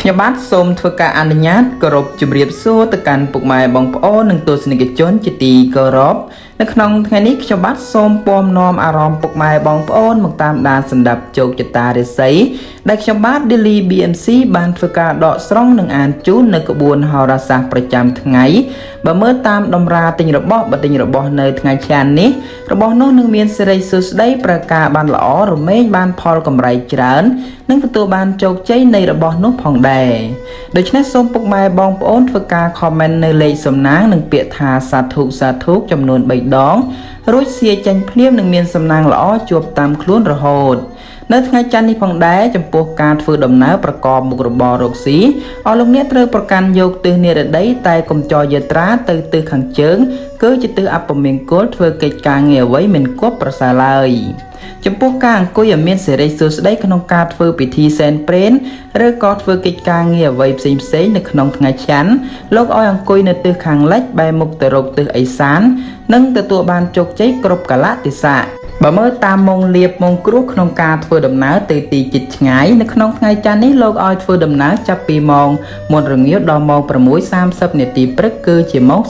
ខ្ញុំបាទសូមធ្វើការអនុញ្ញាតគោរពជម្រាបសួរទៅកាន់ពុកម៉ែបងប្អូននិងទស្សនិកជនជាទីគោរពនៅក្នុងថ្ងៃនេះខ្ញុំបាទសូមពំនាំអារម្មណ៍ពុកម៉ែបងប្អូនមកតាមដានសម្ដាប់ជោគជតារាសីដែលខ្ញុំបាទ Daily BMC បានធ្វើការដកស្រង់និងអានជូននៅក្បួនហោរាសាស្ត្រប្រចាំថ្ងៃបើមើលតាមតម្រាទិញរបស់បើទិញរបស់នៅថ្ងៃច័ន្ទនេះរបស់នោះនឹងមានសិរីសួស្តីប្រការបានល្អរមែងបានផលកម្រៃច្រើននិងទទួលបានជោគជ័យនៃរបស់នោះផងដែរដូច្នេះសូមពុកម៉ែបងប្អូនធ្វើការ comment នៅលេខសំណាងនិងពាក្យថាសាធុសាធុចំនួន3ដងរួចសៀចេញភ្លាមនឹងមានសំណាងល្អជួបតាមខ្លួនរហូតនៅថ្ងៃច័ន្ទនេះផងដែរចំពោះការធ្វើដំណើរប្រកបមុខរបររកស៊ីអស់លោកអ្នកត្រូវប្រកាន់យកទិសនិរតីតែកុំចរយាត្រាទៅទិសខាងជើងគឺជាទិសអពមង្គលធ្វើកិច្ចការងារអ្វីមិនគួរប្រសើរឡើយចំពោះការអង្គុយឲ្យមានសេរីសួស្តីក្នុងការធ្វើពិធីសែនព្រេនឬក៏ធ្វើកិច្ចការងារអ្វីផ្សេងៗនៅក្នុងថ្ងៃច័ន្ទលោកឲ្យអង្គុយនៅទិសខាងលិចបែរមុខទៅរកទិសឦសាននិងទទួលបានជោគជ័យគ្រប់កាលៈទេសៈបើមើលតាមម៉ោងលៀបម៉ោងគ្រោះក្នុងការធ្វើដំណើរទៅទីជិតឆ្ងាយនៅក្នុងថ្ងៃច័ន្ទនេះលោកឲ្យធ្វើដំណើរចាប់ពីម៉ោងមុនរងាវដល់ម៉ោង6:30នាទីព្រឹកគឺជាម៉ោង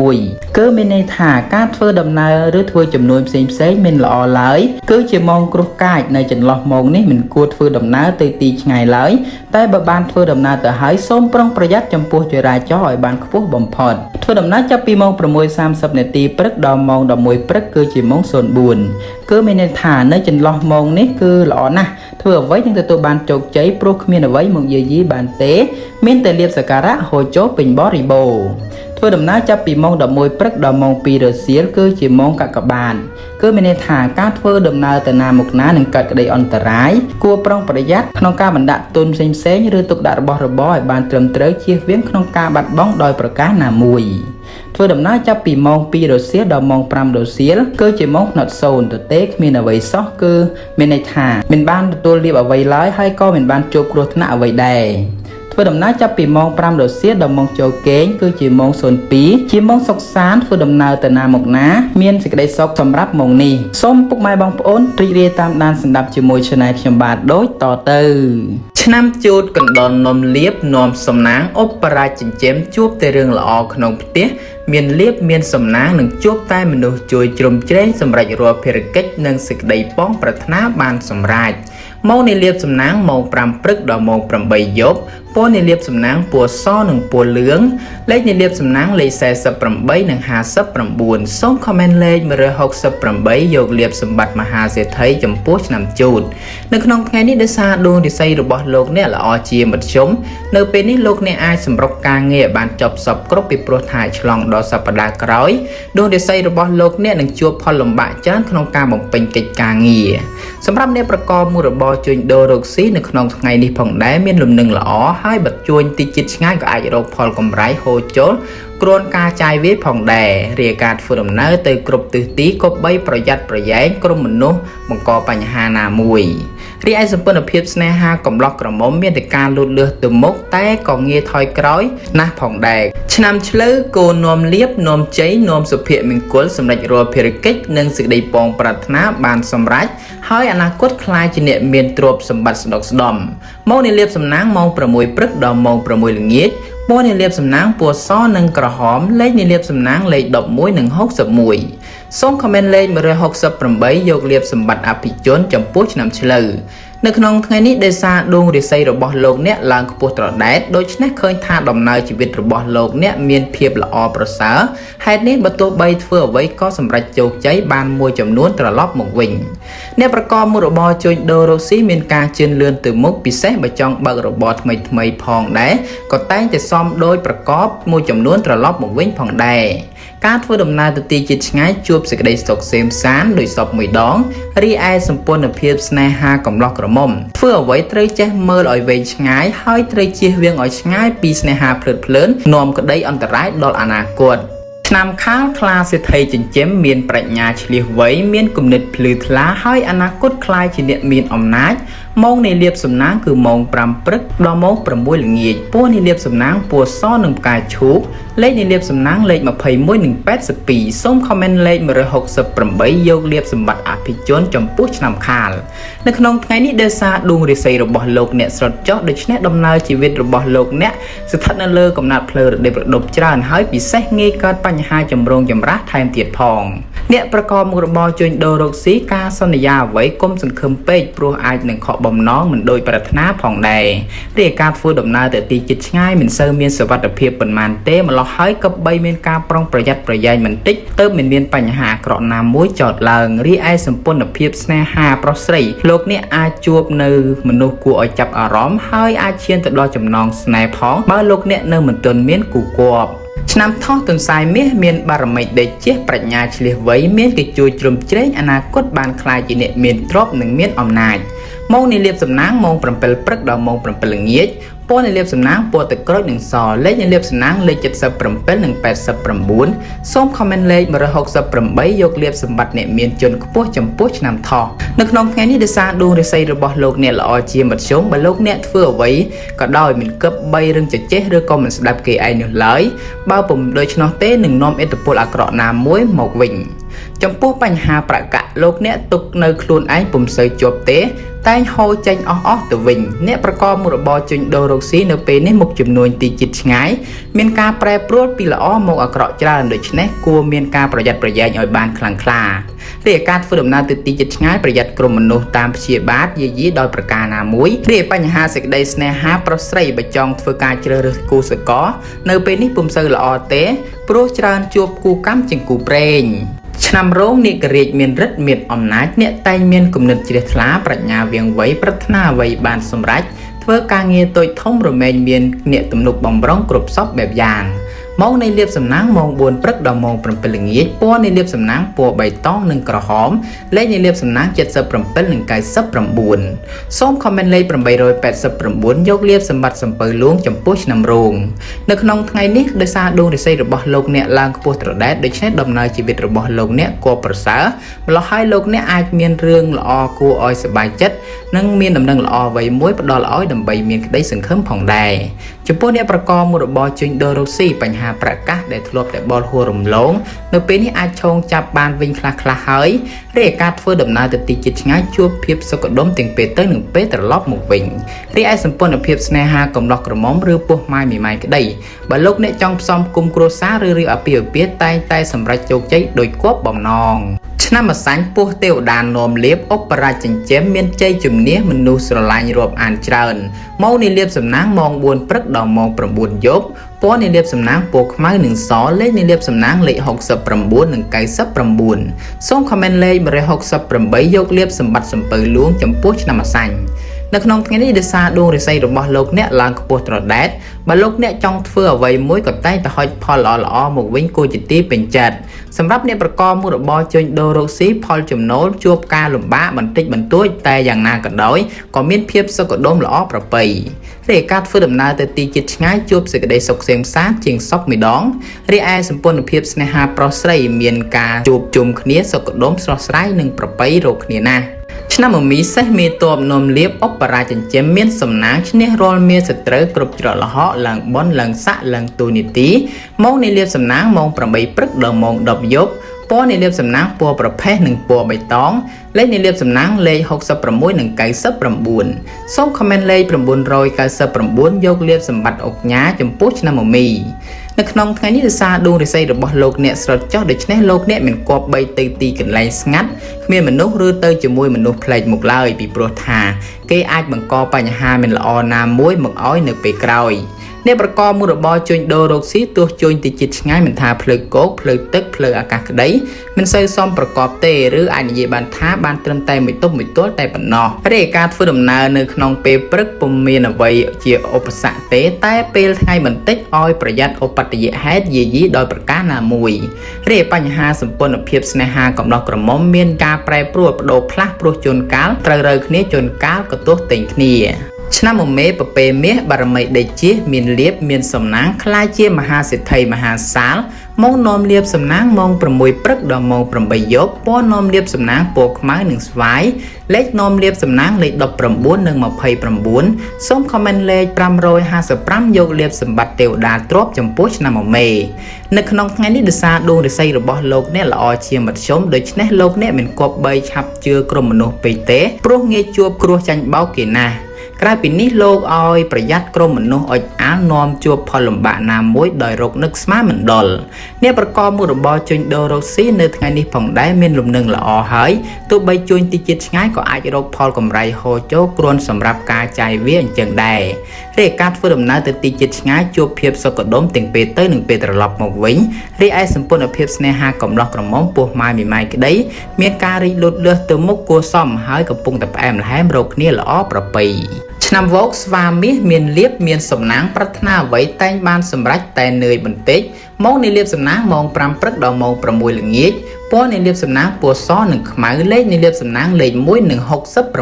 01គឺមានន័យថាការធ្វើដំណើរឬធ្វើចំនួនផ្សេងៗមិនល្អឡើយគឺជាម៉ោងគ្រោះកាចនៅចន្លោះម៉ោងនេះមិនគួរធ្វើដំណើរទៅទីឆ្ងាយឡើយតែបើបានធ្វើដំណើរទៅហើយសូមប្រុងប្រយ័ត្នចំពោះចរាចរណ៍ឲ្យបានខ្ពស់បំផុតធ្វើដំណើរចាប់ពីម៉ោង6:30នាទីព្រឹកដល់ម៉ោង11ព្រឹកគឺជាម៉ោង04គឺមានន័យថានៅចន្លោះម៉ោងនេះគឺល្អណាស់ធ្វើអ្វីនឹងទទួលបានជោគជ័យព្រោះគ្មានអ្វីមកយាយីបានទេមានតែលៀបសក្ការៈហូរចូលពេញបរិបូរណ៍ធ្វើដំណើរចាប់ពីម៉ោង11ព្រឹកដល់ម៉ោង2រសៀលគឺជាម៉ោងកកបាទគឺមានន័យថាការធ្វើដំណើរទៅណាមកណានឹងកើតក្តីអន្តរាយគួរប្រុងប្រយ័ត្នក្នុងការបណ្ដាក់ទុនផ្សេងៗឬទុកដាក់របស់របរឲ្យបានត្រឹមត្រូវជៀសវាងក្នុងការបាត់បង់ដោយប្រការណាមួយធ្វើដំណើរចាប់ពីម៉ោង2រសៀលដល់ម៉ោង5រសៀលគឺជាម៉ោងផ្នត់0ទទេគ្មានអ្វីសោះគឺមានន័យថាមិនបានទទួលលាភអ្វីឡើយហើយក៏មិនបានជួបគ្រោះថ្នាក់អ្វីដែរធ្វើដំណើរចាប់ពីម៉ោង5រសៀលដល់ម៉ោងចូលគេងគឺជាម៉ោង02ជាម៉ោងសុខសាន្តធ្វើដំណើរទៅណាមកណាមានសេចក្តីសុខសម្រាប់ម៉ោងនេះសូមពុកម៉ែបងប្អូនរីករាយតាមដានស្ដាប់ជាមួយ Channel ខ្ញុំបាទដូចតទៅឆ្នាំជូតកណ្ដុរនំលៀបនាំសំណាងឧបរាជចិញ្ចឹមជួបតែរឿងល្អក្នុងផ្ទះមានលៀបមានសំណាងនឹងជួបតែមនុស្សជួយជ្រោមជ្រែងសម្រេចរាល់ភារកិច្ចនិងសេចក្តីប៉ងប្រាថ្នាបានសម្រេចម៉ោងនៃលៀបសំណាងម៉ោង5ព្រឹកដល់ម៉ោង8យប់ពណ៌នៃលៀបសំណាងពណ៌សនិងពណ៌លឿងលេខនៃលៀបសំណាងលេខ48និង59សូម comment លេខ168យកលៀបសម្បត្តិមហាសេដ្ឋីចំពោះឆ្នាំជូតនៅក្នុងថ្ងៃនេះដោយសារដួងរាសីរបស់លោកអ្នកល្អជាមធ្យមនៅពេលនេះលោកអ្នកអាចសម្រុកការងារឲ្យបានចប់សពគ្រប់ពីព្រោះថាឆ្លងដល់សប្តាហ៍ក្រោយដួងរាសីរបស់លោកអ្នកនឹងជួបផលលំបាកច្រើនក្នុងការបំពេញកិច្ចការងារសម្រាប់អ្នកប្រកបមុខរបរជួញដូររកស៊ីនៅក្នុងថ្ងៃនេះផងដែរមានលំនឹងល្អហើយបើជួញទីជិតឆ្ងាយក៏អាចរកផលកម្រៃហូរចូលគ្រាន់ការចាយវាយផងដែររាយការធ្វើដំណើរទៅគ្រប់ទិសទីគប្បីប្រយ័ត្នប្រយែងក្រុមមនុស្សបង្កបញ្ហាណាមួយរីឯសម្ព័ន្ធភាពស្នេហាកំឡោះក្រមុំមានតែការលូតលាស់ទៅមុខតែក៏ងាយថយក្រោយណាស់ផងដែរឆ្នាំឆ្លូវគោនាំលៀបនាំជ័យនាំសុភមង្គលសម្រេចរាល់ភារកិច្ចនិងសេចក្តីប៉ងប្រាថ្នាបានសម្រេចហើយអនាគតក្លាយជាអ្នកមានទ្រព្យសម្បត្តិស្ដុកស្ដំម៉ោងនៃលៀបសំណាងម៉ោង6ព្រឹកដល់ម៉ោង6ល្ងាចពណ៌នៃលៀបសំណាងពណ៌សនិងក្រហមលេខនៃលៀបសំណាងលេខ11និង61សូម comment លេខ168យកលៀបសម្បត្តិអភិជនចំពោះឆ្នាំឆ្លូវនៅក្នុងថ្ងៃនេះដោយសារដួងរាសីរបស់លោកអ្នកឡើងខ្ពស់ត្រដែតដូច្នេះឃើញថាដំណើរជីវិតរបស់លោកអ្នកមានភាពល្អប្រសើរហេតុនេះបើទោះបីធ្វើអ្វីក៏សម្រេចជោគជ័យបានមួយចំនួនត្រឡប់មកវិញអ្នកប្រកបមុខរបរជួញដូររកស៊ីមានការជឿនលឿនទៅមុខពិសេសបើចង់បើករបរថ្មីថ្មីផងដែរក៏តែងតែសមដោយប្រកបមួយចំនួនត្រឡប់មកវិញផងដែរការធ្វើដំណើរទៅទីជិតឆ្ងាយជួបសេចក្តីសុខសេមសានដោយសពមួយដងរីឯសម្ព័ន្ធភាពស្នេហាកំឡោះក្រមុំធ្វើអ្វីត្រូវចេះមើលឲ្យវែងឆ្ងាយហើយត្រូវជៀសវាងឲ្យឆ្ងាយពីស្នេហាភ្លើតភ្លើននាំក្តីអន្តរាយដល់អនាគតឆ្នាំខាលខ្លាសេដ្ឋីចិញ្ចឹមមានប្រាជ្ញាឆ្លៀសវៃមានគំនិតភ្លឺថ្លាហើយអនាគតក្លាយជាអ្នកមានអំណាច ម៉ោងនៃលាភសំណាងគឺម៉ោង5ព្រឹកដល់ម៉ោង6ល្ងាចពណ៌នៃលាភសំណាងពណ៌សនិងផ្កាឈូកលេខនៃលាភសំណាងលេខ21និង82សូម comment លេខ168យកលាភសម្បត្តិអភិជនចំពោះឆ្នាំខាលនៅក្នុងថ្ងៃនេះដោយសារដួងរាសីរបស់លោកអ្នកស្រុតចុះដូច្នេះដំណើរជីវិតរបស់លោកអ្នកស្ថិតនៅលើកំណាត់ផ្លូវរដិបរដប់ច្រើនហើយពិសេសងាយកើតបញ្ហាចម្រូងចម្រាសថែមទៀតផងអ្នកប្រកបមុខរបរជួញដូររកស៊ីការសន្យាអ្វីកុំសង្ឃឹមពេកព្រោះអាចនឹងខកបំណងមិនដូចប្រាថ្នាផងដែររីឯការធ្វើដំណើរទៅទីជិតឆ្ងាយមិនសូវមានសុវត្ថិភាពប៉ុន្មានទេម្ល៉េះហើយក៏បីមានការប្រុងប្រយ័ត្នប្រយែងបន្តិចទើបមិនមានបញ្ហាអាក្រក់ណាមួយចោតឡើងរីឯសម្ព័ន្ធភាពស្នេហាប្រុសស្រីលោកអ្នកអាចជួបនៅមនុស្សគួរឲ្យចាប់អារម្មណ៍ហើយអាចឈានទៅដល់ចំណងស្នេហ៍ផងបើលោកអ្នកនៅមិនទាន់មានគូគប់ឆ្នាំថោះទន្សាយមាសមានបារមីដេកជះប្រាជ្ញាឆ្លៀសវៃមានគេជួយជ្រោមជ្រែងអនាគតបានក្លាយជាអ្នកមានទ្រព្យនិងមានអំណាចម៉ោងនៃលាភសំណាងម៉ោង7ព្រឹកដល់ម៉ោង7ល្ងាចពណ៌នៃលាភសំណាងពណ៌ទឹកក្រូចនិងសលេខនៃលាភសំណាងលេខ77និង89សូម comment លេខ168យកលាភសម្បត្តិអ្នកមានជនខ្ពស់ចំពោះឆ្នាំថោះនៅក្នុងថ្ងៃនេះដោយសារដួងរាសីរបស់លោកអ្នកល្អជាមធ្យមបើលោកអ្នកធ្វើអ្វីក៏ដោយមិនគប្បីរឹងចចេះឬក៏មិនស្ដាប់គេឯងនោះឡើយបើពុំដូច្នោះទេនឹងនាំឥទ្ធិពលអាក្រក់ណាមួយមកវិញចំពោះបញ្ហាប្រកាសលោកអ្នកទុកនៅខ្លួនឯងពុំសូវជាប់ទេតែងហូរចេញអស់ទៅវិញអ្នកប្រកបមុខរបរជួញដូររកស៊ីនៅពេលនេះមុខចំនួនទីជិតឆ្ងាយមានការប្រែប្រួលពីល្អមកអាក្រក់ច្រើនដូច្នេះគួរមានការប្រយ័ត្នប្រយែងឲ្យបានខ្លាំងក្លារីឯការធ្វើដំណើរទៅទីជិតឆ្ងាយប្រយ័ត្នក្រុមមនុស្សតាមព្យាបាទយាយីដោយប្រការណាមួយរីឯបញ្ហាសេចក្តីស្នេហាប្រុសស្រីបើចង់ធ្វើការជ្រើសរើសគូស្រករនៅពេលនេះពុំសូវល្អទេព្រោះច្រើនជួបគូកម្មជាងគូព្រេងឆ្នាំរោងនាគរាជមានរិទ្ធមានអំណាចអ្នកតែងមានគំនិតជ្រះថ្លាប្រាជ្ញាវាងវៃប្រាថ្នាអ្វីបានសម្រេចធ្វើការងារតូចធំរមែងមានអ្នកទំនុកបំរុងគ្រប់សពបែបយ៉ាងម៉ោងនៃលាភសំណាងម៉ោង4ព្រឹកដល់ម៉ោង7ល្ងាចពណ៌នៃលាភសំណាងពណ៌បៃតងនិងក្រហមលេខនៃលាភសំណាង77និង99សូម comment លេខ889យកលាភសម្បត្តិសំពៅលួងចំពោះឆ្នាំរោងនៅក្នុងថ្ងៃនេះដោយសារដួងរាសីរបស់លោកអ្នកឡើងខ្ពស់ត្រដែតដូច្នេះដំណើរជីវិតរបស់លោកអ្នកគួរប្រសើរម្ល៉េះហើយលោកអ្នកអាចមានរឿងល្អគួរឲ្យសប្បាយចិត្តនិងមានដំណឹងល្អអ្វីមួយផ្ដល់ឲ្យដើម្បីមានក្តីសង្ឃឹមផងដែរចំពោះអ្នកប្រកបមុខរបរជួញដូររកស៊ីបញ្ហាប្រកាសដែលធ្លាប់តែបលហួររំលងនៅពេលនេះអាចឆោងចាប់បានវិញខ្លះៗហើយរីឯការធ្វើដំណើរទៅទីជិតឆ្ងាយជួបភាពសុខដុមទាំងពេលទៅនិងពេលត្រឡប់មកវិញរីឯសម្ព័ន្ធភាពស្នេហាកំឡោះក្រមុំឬពោះម៉ាយមីម៉ាយក្តីបើលោកអ្នកចង់ផ្សំគុំគ្រួសារឬរៀបអាពាហ៍ពិពាហ៍តែងតែសម្រេចជោគជ័យដោយគប់បំណងឆ្នាំម្សាញ់ពោះទេវតានាំលៀបឧបរាជចិញ្ចឹមមានជ័យជំនះមនុស្សស្រឡាញ់រាប់អានច្រើនម៉ោងនៃលាភសំណាងម៉ោង4ព្រឹកដល់ម៉ោង9យប់ពណ៌នៃលាភសំណាងពណ៌ខ្មៅនិងសលេខនៃលាភសំណាងលេខ69និង99សូម comment លេខ168យកលាភសម្បត្តិសំពៅលួងចំពោះឆ្នាំម្សាញ់នៅក្នុងថ្ងៃនេះដោយសារដួងរាសីរបស់លោកអ្នកឡើងខ្ពស់ត្រដែតបើលោកអ្នកចង់ធ្វើអ្វីមួយក៏តែងតែហុចផលល្អៗមកវិញគួរជាទីពេញចិត្តសម្រាប់អ្នកប្រកបមុខរបរជួញដូររកស៊ីផលចំណូលជួបការលំបាកបន្តិចបន្តួចតែយ៉ាងណាក៏ដោយក៏មានភាពសុខដុមល្អប្រពៃរីឯការធ្វើដំណើរទៅទីជិតឆ្ងាយជួបសេចក្តីសុខក្សេមក្សាន្តជាងសុខម្ដងរីឯសម្ព័ន្ធភាពស្នេហាប្រុសស្រីមានការជួបជុំគ្នាសុខដុមស្រស់ស្រាយនិងប្រពៃរកគ្នាណាស់ឆ្នាំមមីសេះមេតបនំលៀបឧបរាជចិញ្ចឹមមានសំណាងឈ្នះរាល់មានសត្រូវគ្រប់ច្រកល្ហកឡើងបនឡើងស័កឡើងទូនីតិម៉ោងនៃលៀបសំណាងម៉ោង8ព្រឹកដល់ម៉ោង10យប់ពណ៌នៃលាភសំណាងពណ៌ប្រផេះនិងពណ៌បៃតងលេខនៃលាភសំណាងលេខ66និង99សូម comment លេខ999យកលាភសម្បត្តិអុកញ៉ាចំពោះឆ្នាំមមីនៅក្នុងថ្ងៃនេះដោយសារដួងរាសីរបស់លោកអ្នកស្រុតចុះដូច្នេះលោកអ្នកមិនគប្បីទៅទីកន្លែងស្ងាត់គ្មានមនុស្សឬទៅជាមួយមនុស្សប្លែកមុខឡើយពីព្រោះថាគេអាចបង្កបញ្ហាមិនល្អណាមួយមកឲ្យនៅពេលក្រោយអ្នកប្រកបមុខរបរជួញដូររកស៊ីទោះជួញទីជិតឆ្ងាយមិនថាផ្លូវគោកផ្លូវទឹកផ្លូវអាកាសក្តីមិនសូវសមប្រកបទេឬអាចនិយាយបានថាបានត្រឹមតែមួយទប់មួយទល់តែប៉ុណ្ណោះរីឯការធ្វើដំណើរនៅក្នុងពេលព្រឹកពុំមានអ្វីជាឧបសគ្គទេតែពេលថ្ងៃបន្តិចឲ្យប្រយ័ត្នឧបទ្ទយហេតុយាយីដោយប្រការណាមួយរីឯបញ្ហាសម្ព័ន្ធភាពស្នេហាកំឡោះក្រមុំមានការប្រែប្រួលបដូរផ្លាស់ព្រោះជួនកាលត្រូវរើគ្នាជួនកាលក៏ទោះទែងគ្នាឆ្នាំមមេពពេមាសបារមីដេកជះមានលៀបមានសំណាងក្លាយជាមហាសេដ្ឋីមហាសាល ម៉ោងនាំលាភសំណាងម៉ោង6ព្រឹកដល់ម៉ោង8យប់ពណ៌នាំលាភសំណាងពណ៌ខ្មៅនិងស្វាយលេខនាំលាភសំណាងលេខ19និង29សូម comment លេខ555យកលាភសម្បត្តិទេវតាទ្រព្យចំពោះឆ្នាំមមេនៅក្នុងថ្ងៃនេះដោយសារដួងរាសីរបស់លោកអ្នកល្អជាមធ្យមដូច្នេះលោកអ្នកមិនគប្បីឆាប់ជឿក្រុមមនុស្សពេកទេព្រោះងាយជួបគ្រោះចាញ់បោកគេណាស់ក្រៅពីនេះលោកឲ្យប្រយ័ត្នក្រុមមនុស្សអុចអាលនាំជួបផលលំបាកណាមួយដោយរកនឹកស្មានមិនដល់អ្នកប្រកបមុខរបរជួញដូររកស៊ីនៅថ្ងៃនេះផងដែរមានលំនឹងល្អហើយទោះបីជួញទីជាតិឆ្ងាយក៏អាចរកផលកម្រៃហូរចូលគ្រាន់សម្រាប់ការចាយវាអញ្ចឹងដែររីឯការធ្វើដំណើរទៅទីជាតិឆ្ងាយជួបភាពសុខដុមទាំងពេលទៅនិងពេលត្រឡប់មកវិញរីឯសម្ព័ន្ធភាពស្នេហាកំឡោះក្រមុំពោះម៉ាយមីម៉ាយក្តីមានការរីកលូតលាស់ទៅមុខគួរសមហើយកំពុងតែផ្អែមល្ហែមរកគ្នាល្អប្រពៃឆ្នាំវោកស្វាមាសមានលៀបមានសំណាងប្រាថ្នាអ្វីតែងបានសម្រេចតែនឿយបន្តិចម៉ោងនៃលៀបសំណាងម៉ោង5ព្រឹកដល់ម៉ោង6ល្ងាចពណ៌នៃលៀបសំណាងពណ៌សនិងខ្មៅលេខនៃលៀបសំណាងលេខ1និង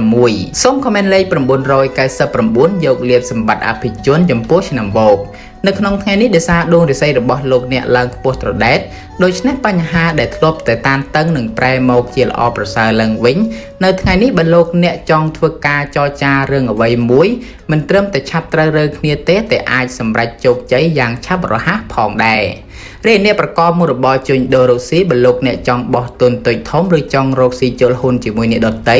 66សូម comment លេខ999យកលៀបសម្បត្តិអភិជនចំពោះឆ្នាំវោកនៅក្នុងថ្ងៃនេះដោយសារដួងរាសីរបស់លោកអ្នកឡើងខ្ពស់ត្រដែតដូច្នេះបញ្ហាដែលធ្លាប់តែតានតឹងនឹងប្រែមកជាល្អប្រសើរឡើងវិញនៅថ្ងៃនេះបើលោកអ្នកចង់ធ្វើការចរចារឿងអ្វីមួយមិនត្រឹមតែឆាប់ត្រូវរើគ្នាទេតែអាចសម្រេចជោគជ័យយ៉ាងឆាប់រហ័សផងដែររីឯអ្នកប្រកបមុខរបរជួញដូររកស៊ីបើលោកអ្នកចង់បោះទុនតូចធំឬចង់រកស៊ីជលហ៊ុនជាមួយអ្នកដទៃ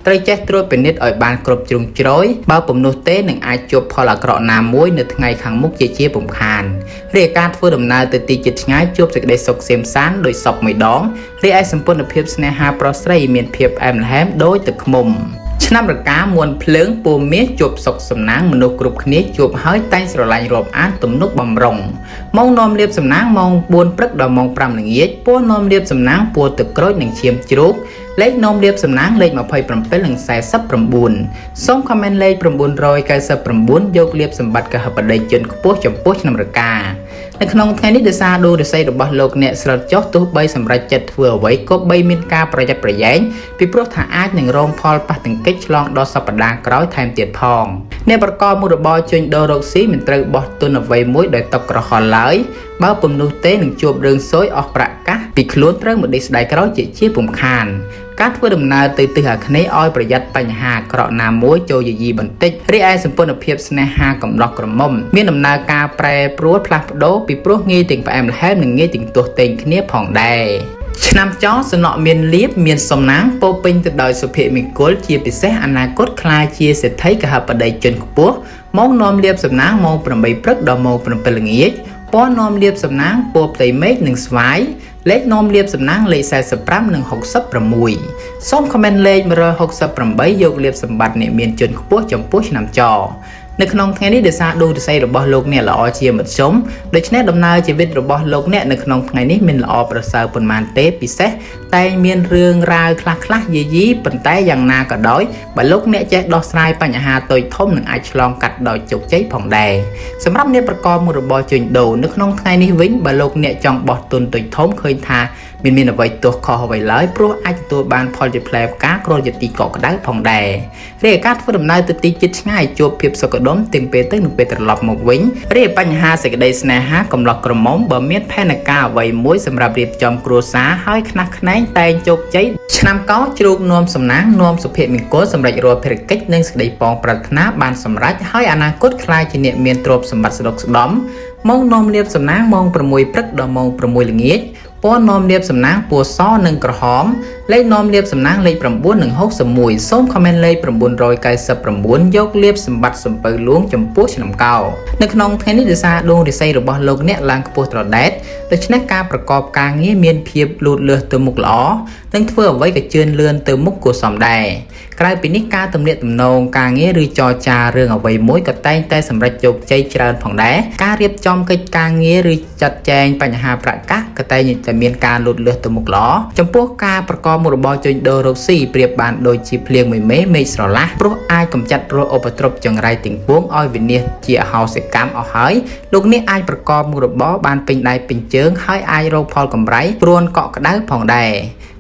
ត្រូវចេះត្រួតពិនិត្យឲ្យបានគ្រប់ជ្រុងជ្រោយបើពុំនោះទេនឹងអាចជួបផលអាក្រក់ណាមួយនៅថ្ងៃខាងមុខជាពុំខានរីឯការធ្វើដំណើរទៅទីជិតឆ្ងាយជួបសេចក្តីសុខក្សេមក្សាន្តដោយសពមួយដងរីឯសម្ព័ន្ធភាពស្នេហាប្រុសស្រីមានភាពផ្អែមល្ហែមដោយទឹកឃ្មុំឆ្នាំរកាមួនភ្លើងពូមាសជួបសុខសំណាងមនុស្សគ្រប់គ្នាជួបហើយតែងស្រឡាញ់រាប់អានទំនុកបំរុងម៉ោងនាំលាភសំណាងម៉ោង4ព្រឹកដល់ម៉ោង5ល្ងាចពណ៌នាំលាភសំណាងពណ៌ទឹកក្រូចនិងឈាមជ្រូកលេខនាំលាភសំណាងលេខ27និង49សូម comment លេខ999យកលាភសម្បត្តិកហបតីជនខ្ពស់ចំពោះឆ្នាំរកានៅក្នុងថ្ងៃនេះដោយសារដួងរាសីរបស់លោកអ្នកស្រុតចុះទោះបីសម្រេចចិត្តធ្វើអ្វីក៏បីមានការប្រយ័ត្នប្រយែងពីព្រោះថាអាចនឹងរងផលប៉ះទង្គិចឆ្លងដល់សប្តាហ៍ក្រោយថែមទៀតផងអ្នកប្រកបមុខរបរជួញដូររកស៊ីមិនត្រូវបោះទុនអ្វីមួយដោយតក់ក្រហល់ឡើយបើពុំនោះទេនឹងជួបរឿងសួយអស់ប្រាក់កាសពីខ្លួនត្រូវមកដេកស្ដាយក្រោយជាពុំខានការធ្វើដំណើរទៅទិសអាគ្នេយ៍ឲ្យប្រយ័ត្នបញ្ហាអាក្រក់ណាមួយចូលយាយីបន្តិចរីឯសម្ព័ន្ធភាពស្នេហាកំឡោះក្រមុំមានដំណើរការប្រែប្រួលផ្លាស់ប្ដូរពីព្រោះងាយទាំងផ្អែមល្ហែមនិងងាយទាំងទាស់ទែងគ្នាផងដែរឆ្នាំចសំណក់មានលៀបមានសំណាងពោពេញទៅដោយសុភមង្គលជាពិសេសអនាគតក្លាយជាសេដ្ឋីកហបតីជនខ្ពស់ម៉ោងនាំលាភសំណាងម៉ោង8ព្រឹកដល់ម៉ោង7ល្ងាចពណ៌នាំលាភសំណាងពណ៌ផ្ទៃមេឃនិងស្វាយលេខនាំលាភសំណាងលេខ45និង66សូម comment លេខ168យកលាភសម្បត្តិអ្នកមានជនខ្ពស់ចំពោះឆ្នាំចនៅក្នុងថ្ងៃនេះដោយសារដួងរាសីរបស់លោកអ្នកល្អជាមធ្យមដូច្នេះដំណើរជីវិតរបស់លោកអ្នកនៅក្នុងថ្ងៃនេះមិនល្អប្រសើរប៉ុន្មានទេពិសេសតែមានរឿងរ៉ាវខ្លះៗយាយីប៉ុន្តែយ៉ាងណាក៏ដោយបើលោកអ្នកចេះដោះស្រាយបញ្ហាតូចធំនឹងអាចឆ្លងកាត់ដោយជោគជ័យផងដែរសម្រាប់អ្នកប្រកបមុខរបរជួញដូរនៅក្នុងថ្ងៃនេះវិញបើលោកអ្នកចង់បោះទុនតូចធំឃើញថាមានអ្វីទោះខុសអ្វីឡើយព្រោះអាចទទួលបានផលជាផ្លែផ្កាគ្រាន់ជាទីកក់ក្ដៅផងដែររីឯការធ្វើដំណើរទៅទីជិតឆ្ងាយជួបភាពសុខដុមទាំងពេលទៅនិងពេលត្រឡប់មកវិញរីឯបញ្ហាសេចក្តីស្នេហាកំឡោះក្រមុំបើមានផែនការអ្វីមួយសម្រាប់រៀបចំគ្រួសារហើយខ្នះខ្នែងតែងជោគជ័យឆ្នាំកោជ្រូកនាំសំណាងនាំសុភមង្គលសម្រេចរាល់ភារកិច្ចនិងសេចក្តីប៉ងប្រាថ្នាបានសម្រេចហើយអនាគតក្លាយជាអ្នកមានទ្រព្យសម្បត្តិស្ដុកស្ដំម៉ោងនាំលាភសំណាងម៉ោង6ព្រឹកដល់ម៉ោង6ល្ងាចពណ៌នាំលាភសំណាងពណ៌សនិងក្រហមលេខនាំលាភសំណាងលេខ9និង61សូម comment លេខ999យកលាភសម្បត្តិសំពៅលួងចំពោះឆ្នាំកោនៅក្នុងថ្ងៃនេះដោយសារដួងរាសីរបស់លោកអ្នកឡើងខ្ពស់ត្រដែតដូច្នេះការប្រកបការងារមានភាពលូតលាស់ទៅមុខល្អនិងធ្វើអ្វីក៏ជឿនលឿនទៅមុខគួរសមដែរក្រៅពីនេះការទំនាក់ទំនងការងារឬចរចារឿងអ្វីមួយក៏តែងតែសម្រេចជោគជ័យច្រើនផងដែរការរៀបចំកិច្ចការងារឬចាត់ចែងបញ្ហាប្រាក់កាសក៏តែងតែមានការលូតលាស់ទៅមុខល្អចំពោះការប្រកបមុខរបរជួញដូររកស៊ីប្រៀបបានដូចជាភ្លៀងមួយមេមេឃស្រឡះព្រោះអាចកម្ចាត់រាល់ឧបទ្រពចង្រៃទាំងពួងឲ្យវិនាសជាអហោសិកម្មអស់ហើយលោកនេះអាចប្រកបមុខរបរបានពេញដៃពេញជើងហើយអាចរកផលកម្រៃព្រួនកក់ក្ដៅផងដែរ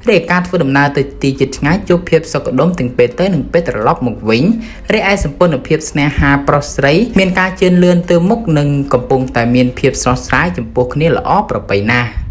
រីឯការធ្វើដំណើរទៅទីជិតឆ្ងាយជួបភាពសុខដុមទាំងពេលទៅនិងពេលត្រឡប់មកវិញរីឯសម្ព័ន្ធភាពស្នេហាប្រុសស្រីមានការជឿនលឿនទៅមុខនិងកំពុងតែមានភាពស្រស់ស្រាយចំពោះគ្នាល្អប្រពៃណាស់។